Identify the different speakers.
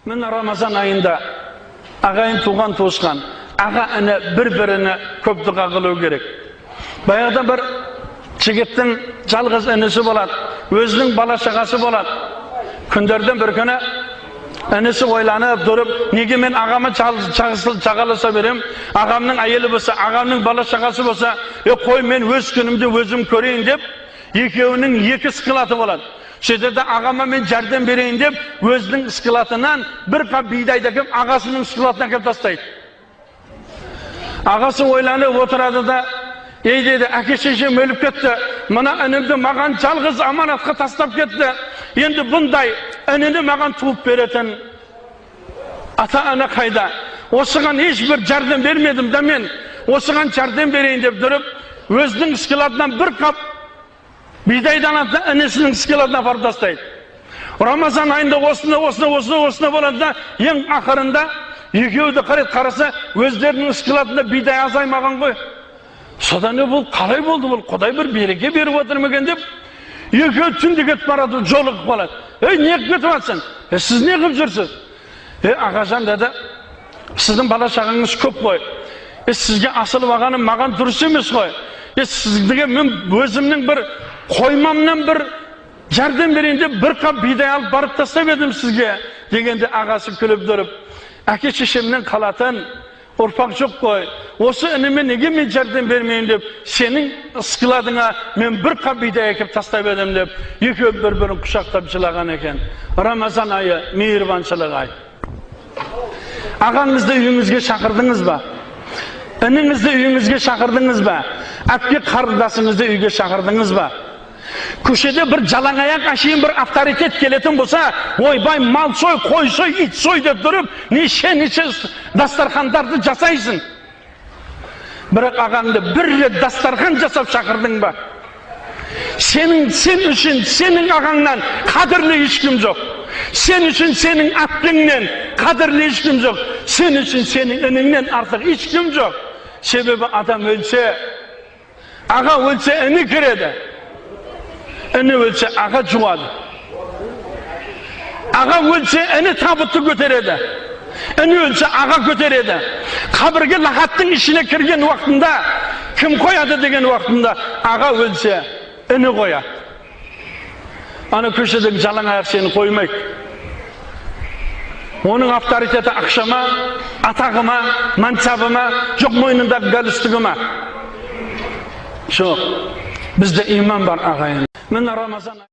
Speaker 1: Міне, Рамазан айында ағайын, туған туысқан, аға іні бір біріне көп дұға қылу керек. Баяғыда бір жігіттің жалғыз інісі болады, өзінің бала шағасы болады. Күндерден бір күні інісі ойланып тұрып, неге мен ағама жағаласа берем, ағамның әйелі болса, ағамның бала шағасы болса, қой, мен өз күнімді өзім көрейін деп, екеуінің екі склады болады. Сөйтеді, ағама мен жәрдем берейін деп, өзінің складынан бір қап бидайды әкеліп, ағасының складына әкеліп тастайды. Ағасы ойланып отырады да, ей дейді, әке шешем өліп кетті, мына інімді маған жалғыз аманатқа тастап кетті, енді бұндай ініні маған туып беретін ата ана қайда? Осыған ешбір жәрдем бермедім да, мен осыған жәрдем берейін деп тұрып, өзінің складынан бір қап бидайды алады да, інісінің складына апарып тастайды. Рамазан айында осыны осыны осыны осыны болады да, ең ақырында екеуі де қарайды, қараса, өздерінің складында бидай азаймаған ғой. Содан бұл қалай болды, бұл Құдай бір береке беріп отыр ма екен деп, екеуі түнде кетіп барады, жолығып қалады. Ей, не қылып кетіп жатсың? Сіз не қылып жүрсіз? Ағажан деді, сіздің бала шағаңыз көп қой. Сізге асылып алғаным маған дұрыс емес қой. Сізге мен өзімнің бір қоймамнан бір жәрдем берейін деп бір қап бидай алып барып тастап едім сізге дегенде, ағасы күліп тұрып, әке шешемнен қалатын ұрпақ жоқ қой, осы ініме неге мен жәрдем бермеймін деп, сенің складыңа мен бір қап бидай әкеліп тастап едім деп, екеуі бір бірін құшақтап жылаған екен. Рамазан айы мейірбаншылық ай. Ағаңызды үйіңізге шақырдыңыз ба? Ініңізді үйіңізге шақырдыңыз ба? Әпке қарындасыңызды үйге шақырдыңыз ба? Көшеде бір жалаң аяқ әшейін бір авторитет келетін болса, ойбай, мал сой, қой сой, ит сой деп тұрып, неше неше дастархандарды жасайсың. Бірақ ағаңды бір рет дастархан жасап шақырдың ба? Сен үшін сенің ағаңнан қадірлі ешкім жоқ. Сен үшін сенің әпкеңнен қадірлі ешкім жоқ. Сен үшін сенің ініңнен артық ешкім жоқ. Себебі адам өлсе, аға өлсе іні кіреді. Іні өлсе аға жуады. Аға өлсе іні табытты көтереді. Іні өлсе аға көтереді. Қабірге, лахаттың ішіне кірген уақытында кім қояды деген уақытында, аға өлсе іні қояды. Ана көшедегі жалаң аяқ сені қоймайды. Оның авторитеті ақша ма, атағы ма, мансабы ма, жоқ мойнындағы галстугі ма? Жоқ. Бізде иман бар, ағайын. Міне, Рамазан